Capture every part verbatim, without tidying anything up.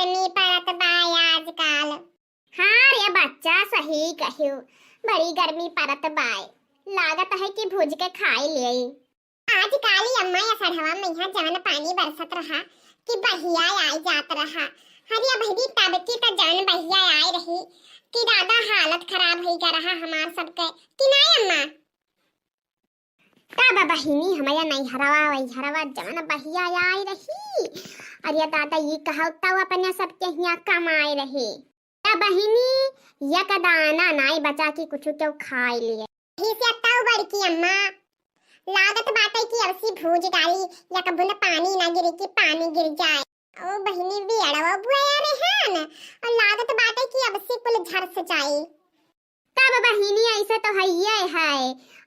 गर्मी परत बाय आजकल। हाँ रे बच्चा, सही कहियो, बड़ी गर्मी परत बाय। लागत है कि भूज के खाई लेई। आजकल अम्मा असढ़वा मइहाँ जवन पानी बरसत रहा कि बहिया आइ जात रहा। हरिया बहिरी तब की त जवन बहिया आइ रही कि दादा हालत खराब होइ गा रहा हमार सबके, कि नाई अम्मा? तब बहिनी हमरे नैहरवा वैहरवा जवन बहिया आइ रही, अरे दादा ई कहौ तौ अपने सबके हियाँ कमाए रही। ए बहिनी, एक दाना नाई बचा कि कुछु केहू खाइ लिए। ही से तौ बड़की अम्मा, लागत बाटे कि अब सी भूज डाली, एक बूंद पानी ना गिरी कि पानी गिर जाए। ओ बहिनी, बियड़वा बुआया रहे हन, और लागत बाटे कि अब सी कुल झरस जाई। तब बहिनी, ऐसे तो हइये है,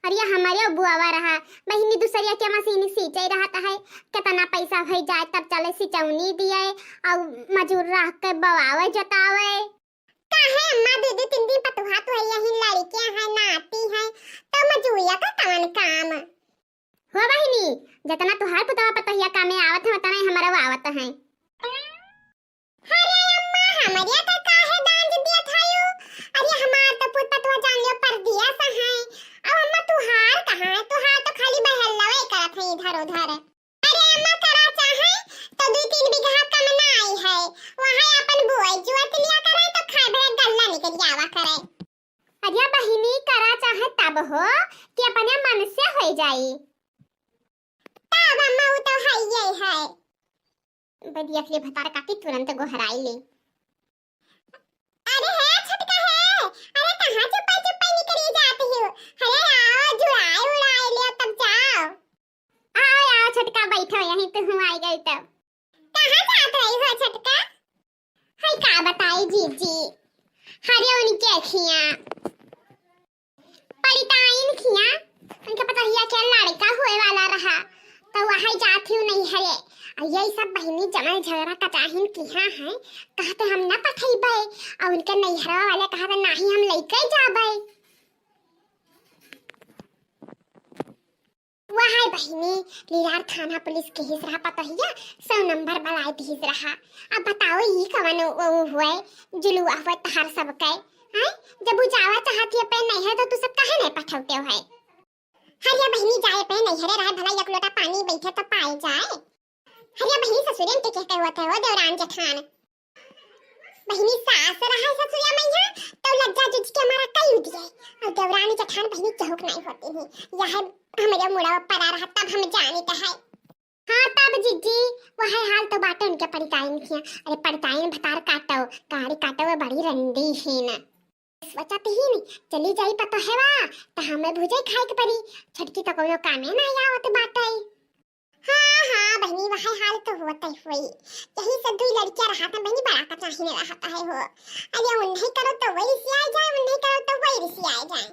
और ये हमरे बुआवा रहा। बहिनी, दूसरिया के मशीन सींचे रहत है, कितना पैसा होइ जाए तब चले सिचौनी दिए, और मजूर रख के बोआवे जोतावे। काहे अम्मा, दू दू तीन दिन पतोहा तो है, यही लड़के हैं, नाती हैं, तो मजूरिया का कौन काम? हो बहिनी, जितना तुहार पुतवा पतोहिया कामे आवत है, उतना ही हमारा आवत है। अरे अम्मा, हमरे तो काहे दांज दियत हयू? अरे हमार तो पुत पतोहा जान लियो परदेस है। अब अम्मा तुहार कहाँ है? तुहार तो खाली बहलवे करत है इधर उधर। अरे अम्मा, करा चाहे तो दुई तीन बीघा कम ना आई है, वहाँ अपन बुआई जुआई लिया करे तो खाए भरे गल्ला निकल आवा करे। अरे बहिनी, करा चाहे तब हो कि अपने मन से होइ जाई। तब अम्मा, उ तो हइये है। बड़ी अखले भतार काकी तुरंत गोहराई ले। अरे हे छोटका हे, अरे कहाँ चुपाई चुपाई निकरी जात हो? अरे आओ, जुड़ाई उड़ाई लियो तब जाओ। आओ, आओ छोटका, बैठो यहीं, तुहूँ आइ गई तब। कहाँ जात रही हो छोटका? है का बताई जीजी, अरे उनके खियाँ, परिताइन खियाँ, उनके पतोहिया के लड़का होए वाला रहा, तो वहाँ जात ही नैहरे। और यही सब बहिनी जमल झगड़ा कचाहिन किहाँ है, कहते हम न पठैबे, और उनके नैहरवा वाले कहते नाही हम लइके जाबे। वहाय बहिनी, लीलार थाना पुलिस किहिस रहा पतोहिया, सौ नंबर बलाए दिहिस रहा। अब बताओ, ई कवन उ, उ हुए, जुलुआ हुए तहार सबके, हैं? जब उ जावा चाहत ही अपने नैहर, तो तू सब काहे नहीं पठौते हो है? हरिया बहिनी जाए पे नैहरे रहे, भला एक लोटा पानी बैठे तो पाए जाए। हरिया बहिनी ससुरे के कह के होते हो, देवरान जेठान। बहिनी सास रहा ससुरिया मइहाँ, तो लज्जा जुज के मारा कई दिए। और देवरानी जेठान बहिनी चहुक नहीं होती ही। यह हमरे मुड़ा परा रहा तब हम जानी तो है। हाँ तब जीजी, वह हाल तो बाटे उनके परिताइन किया। अरे परिताइन भतार काटो, गाड़ी काटो, वो बड़ी रंडी ही न। सोचत ही न, चली जाई पतोहवा, तो हमें भुजई खाए के परी। छोटकी तो कोनो कामे ना आवत बाटे। हाँ, हाँ, बहिनी, वह हाल तो होत ही होई। यही से दुई लड़कियां रहत हैं, बहिनी, बड़ा कचाहिन रहत है हो। अरे, उन्हें करो तो वही रिसियाए जाए, उन्हें करो तो वही रिसियाए जाए।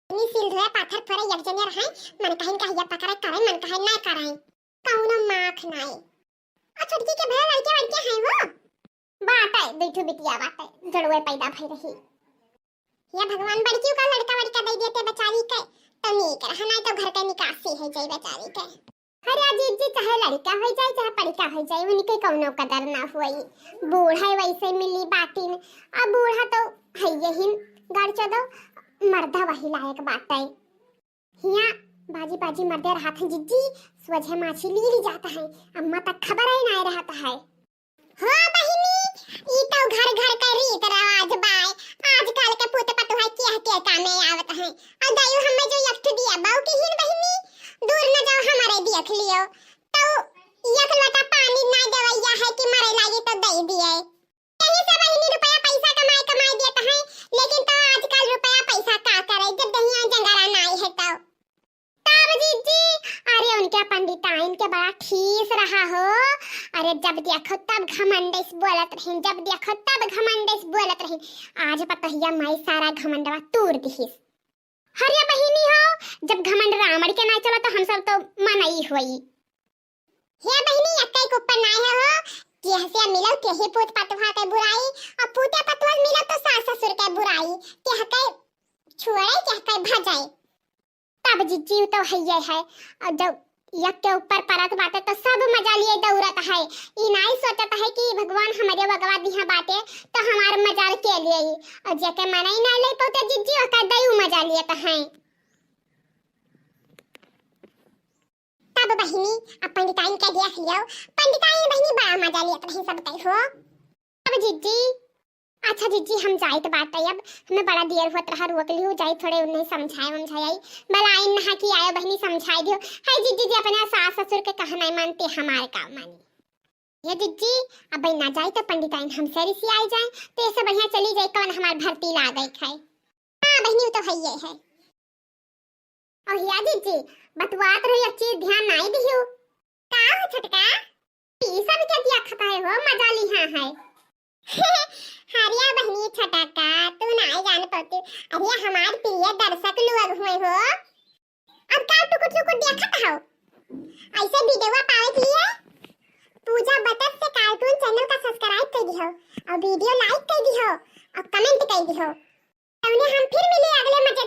बहिनी, सिल धोए, पाथर फोरे, एक जने रहे, मन कहिन कहिया पकड़े, करे, मन कहे ना करे। कौनो माख नाई। और छोटकी के भैया लड़के वड़के हैं हो? बाटे, दुई ठो बिटिया बाटे, जड़ुए पैदा भई रही। या भगवान, बड़की का लड़का वड़का दे देते बेचारी के, तो नीक रहा, नाई तो घर के निकासी है जाई बेचारी के। अरे जीजी, चाहे लड़का हो जाए, चाहे पड़का हो जाए, उनके कौनो कदर ना होई। बूढ़ा वैसे मिली बाटिन, अब बूढ़ा तो है यही गाड़ चोदो, मर्दा वही लायक बाटे। हियाँ बाजी बाजी मर्दे रहत हैं जीजी, सोझे माछी ली ली जात हैं, अम्मा तक खबर ही नाय रहत है। हो बहिनी, ई तो घर घर के रीत रवाज बाय, आजकल के पूत पतोह केह के कामे आवत हैं। और दायु हमें जो एक ठो दिया बाऊ की हीन बहिनी, दूर न जाओ हमारे देख लियो, तो एक लोटा पानी ना देवैया है कि मरे लागी तो दे दिए। यही से बहिनी रुपया पैसा कमाए कमाए देत हैं, लेकिन तो आजकल रुपया पैसा का करे जब दहिया जंगारा नाई है तो। तब जीजी, अरे उनके पंडिताइन के बड़ा ठीस रहा हो। अरे जब देखो तब घमंड से बोलत रहिन, जब देखो तब घमंड से बोलत रहिन। आज पतोहिया माई सारा घमंडवा तूर दिहिस। अरे बहिनी हो, जब घमंड रावण के नाई चला तो हम सब तो मनई होई। हे बहिनी, एक्कै के ऊपर नाय है हो, केह से मिलो केही पूत पतोहा के बुराई, और पूते पतोहा मिलो तो सास ससुर के बुराई, केह के छुअड़े, केह के भजाए। तब जीजी तो हइये है, और जब यक के ऊपर परत बाटे तो सब मजा लिए दौड़त है। ई नाई सोचत है कि भगवान हमरे बगवा दिहा बाटे तो हमार मजाल के लिए। और जेके मनई ना ले पौते जिज्जी ओकर दयू मजा लियत है। तब बहिनी, अब पंडिताइन के देख लियो। पंडिताइन बहिनी बड़ा मजा लियत रही सब तई हो। अब जिज्जी, अच्छा जिज्जी, हम जाइत बाटे अब, हमें बड़ा देर होत रहा, रोक लियो, जाई थोड़े उन्हें समझाए वमझाए आई। भला आइन नहा कि आयो बहिनी, समझाए दियो। हाय जिज्जी जी, अपने सास ससुर के कहा नहीं मानते, हमार का मानी। ये जिज्जी, अब ना जाई तो पंडिताइन हमसे रिसियाई जाए, तो ऐसे बढ़िया चली जाए, कौन हमार भर्ती लागे खाए। हाँ बहिनी, वो तो है ये है। और हिया जिज्जी, बतुआत रही, एक चीज ध्यान नाई दियो। का हो छोटका? ई सब के दिया खाता है हो, मजा लिहा है। हरिया बहिनी छोटका, तू नाई जान पौती। अरे हमार प्रिय दर्शक लोग हुए हो, अब का टुकुर टुकुर देखत हो? ऐसे वीडियो पावे के लिए पूजा बतस से कार्टून चैनल का सब्सक्राइब कर दिहो और वीडियो लाइक कर दिहो और कमेंट कर दिहो। तौने हम फिर मिली अगले मजे